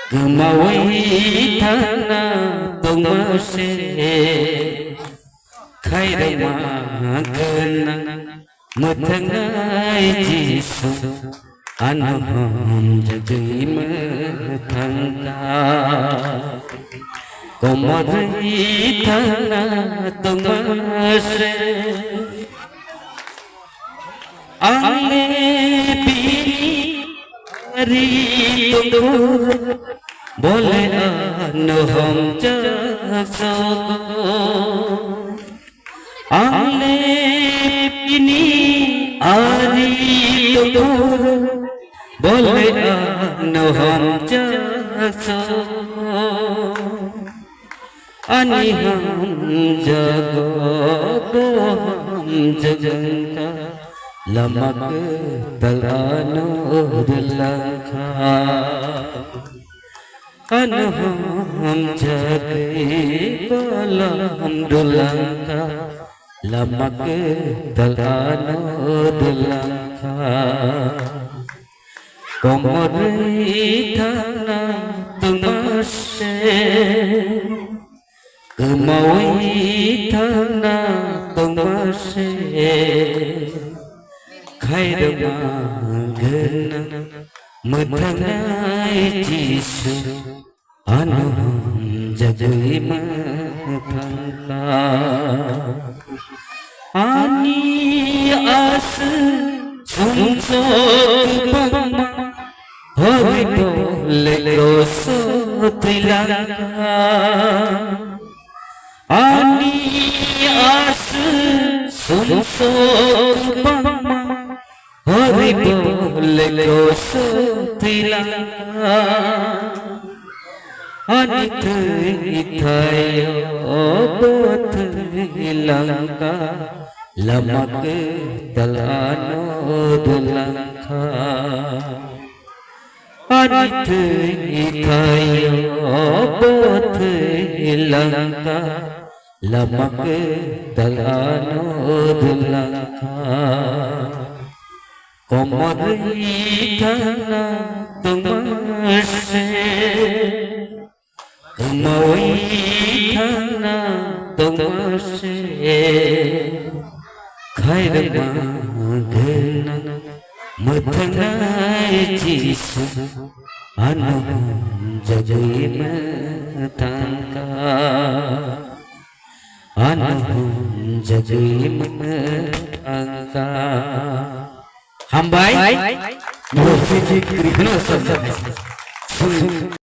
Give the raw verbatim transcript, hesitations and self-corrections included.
Kwmawi thangna tongma se, khairokma gwnang mwthangnai Jisu, ano hamjagwi mwthangkha. Komorwi thangna tongma se, Ang le bini ari tongkho, bo le ano hamjak sogo. Ang le bini ari tongkho, bo le ano hamjak sogo. Ani hamjago bo hamjagwngkha, lama kwtal ano rwlangkha. Ano hamjagwi bo lam rwlangkha, lama kwtal ano rwlangkha. Komorwi thangna tongma se, kwmawi thangna tongma se, khairokma gwnang mwthangnai Jisu, ano hamjagwi mwthangkha. Ani aswk sumsok kwbangma, hori bo le kroso thwilangkha. Ani aswk sumsok kwbangma, hori bo le kroso thwilangkha. Ani thwi thaio bo thwilangkha, lama kwtal ano rwlangkha. Ani thwi thaio bo thwilangkha, lama kwtal ano rwlangkha. Komorwi thangna tongma se, kwmawi thangna tongma se, khairokma gwnang mwthangnai Jisu, ano hamjagwi mwthangkha. Ano hamjagwi mwthangkha. Hambai. Hambai. Music krikno samjak.